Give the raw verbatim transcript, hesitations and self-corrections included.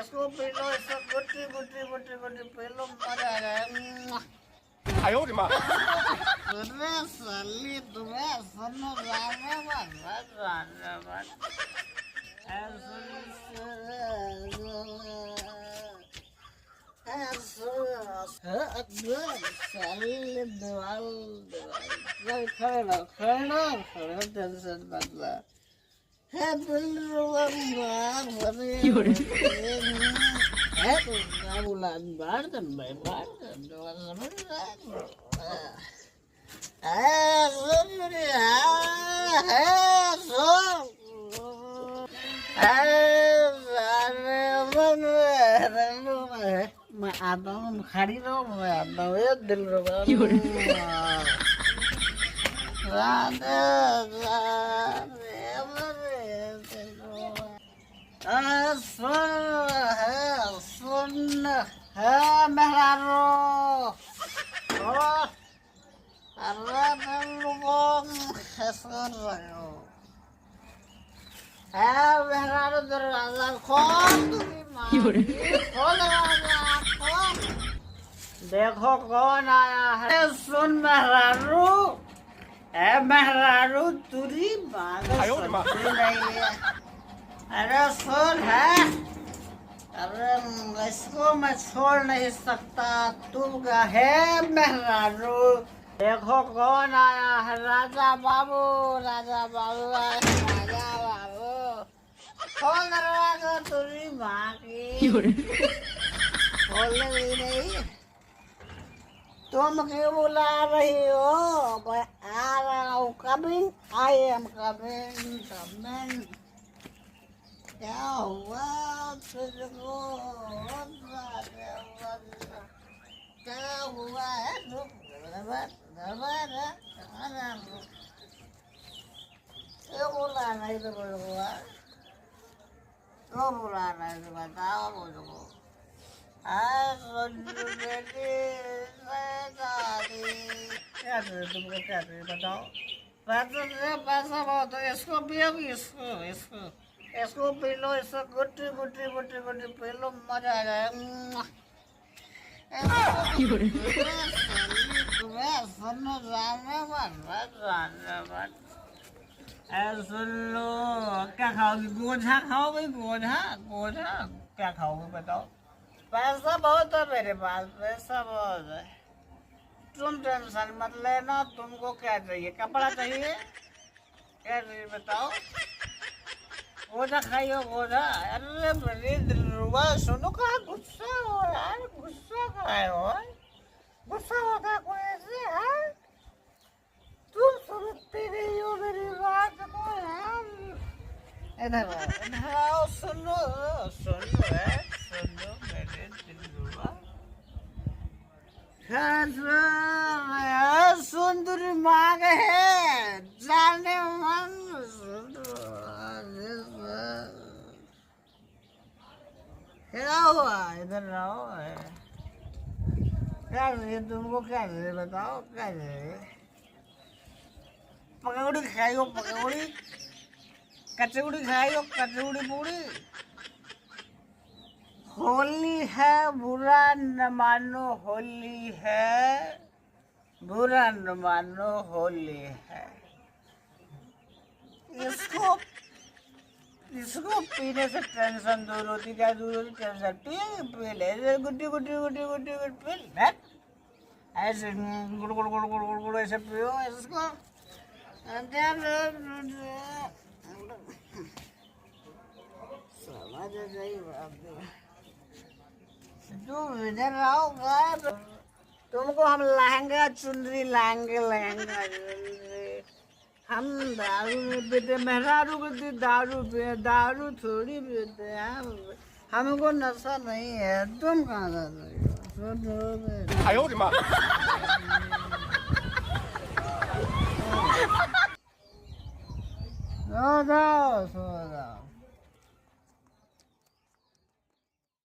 इसको पी लो, इसको गुट्टी, गुट्टी, गुट्टी, गुट्टी पी लो, मजा आ जाएगा। आयो रे माँ। अरे साली, तुम्हें सुनो, जाने मत, मत जाने मत। ऐसे, ऐसे, ऐसे, साली, दीवाल, दीवाल, खड़ा, खड़ा, खड़ा, tension मत ले। हे दिलरुबा माँ, अरे, क्यों रे? हे, हे, क्या बोला? बाहर कर भाई, बाहर कर, जो समझ रहा है। ए, सुन रे, हाँ, हे, सुन। ए, अरे, मन में, मैं आता हूँ, खड़ी रहो, मैं आता हूँ, ए दिलरुबा। क्यों रे? राधे, राधे, अरे, दिलरुबा। ए, सुन, हे, सुन, हे, मेहरारू। ओ, अरे, दिलरुबा, सुन रहे हो। ए, मेहरारू, दरवाजा खोल, तुम्ही माँ की। क्यों रे? खोल दरवाजा, खोल। देखो कौन आया है। सुन मेहरारू, ए मेहरारू, तुरी माँ का आयो रे माँ। सुनती नहीं है। अरे सुन, है? अरे, इसको मैं छोड़ नहीं सकता। तू का है मेहरारू? देखो कौन आया है, राजा बाबू, राजा बाबू आए, राजा बाबू। खोल दरवाजा, तुरी माँ की। क्यों रे? खोलने भी नहीं। तुम क्यों बुला रही हो? मैं आ रहा हूँ, coming, I am coming, coming। क्या हुआ तुझको? क्या हुआ है? रुक, गड़बड़, गड़बड़ है। क्यों बुला रही हो? तो बुला रहे थे, बताओ मुझको। हाँ, सुन, सुन, बेटी, शैतानी। क्या चाहिए तुमको, क्या चाहिए, बताओ। पैसा दे, पैसा बहुत है, इसको पियो कि इसको, इसको, इसको पी लो, इसको गुट्टी, गुट्टी, गुट्टी, गुट्टी पी लो, मजा आ जाएगा। क्यों रे? तुम्हें सुनो, जाने मत, मत जाने मत। ए, सुन लो, क्या खाओगी? गोझा खाओ भाई, गोझा, गोझा। क्या खाओगे बताओ? पैसा बहुत है मेरे पास, पैसा बहुत है। तुम tension मत लेना, तुमको क्या चाहिए? कपड़ा चाहिए? क्या चाहिए बताओ? गोझा खाइयो, गोझा। अरे मेरे दिलरुबा, सुनो, कहाँ गुस्सा हो यार, गुस्सा काहे हो? गुस्सा होता कोई ऐसे, हाँ? तुम समझते नहीं हो मेरी बात को यार। इधर आओ, इधर आओ, सुनो, सुनो, ए, सुनो मेरे दिलरुबा। सुंदर मांग है, जाने मन सुंदर। क्या हुआ? इधर आओ। क्या चाहिए तुमको? क्या चाहिए बताओ, क्या चाहिए? पकौड़ी खाइयो, पकौड़ी। कचौड़ी खाइयो, कचौड़ी पूड़ी। होली है, बुरा न मानो, होली है, बुरा न मानो, होली है। इसको, इसको पीने से tension दूर होती, क्या दूर होती tension? पी, पी ले, गुड्डी, गुड्डी, गुड्डी, गुड्डी, गुड्डी, पी ले। ऐसे गुड़, गुड़, गुड़, गुड़, गुड़, गुड़ ऐसे पियो इसको। समझ जाइए बात। तुम इधर आओ, गायब। तुमको हम लहंगा चुनरी लाएंगे, लहंगा चुनरी। हम दारू नहीं पीते, मेहरारू के दी दारू पिए, दारू थोड़ी पीते हैं हम। हमको नशा नहीं है, तुम कहाँ से लाए हो? सुनो बे। आयो रे माँ। सो जाओ, सो जाओ।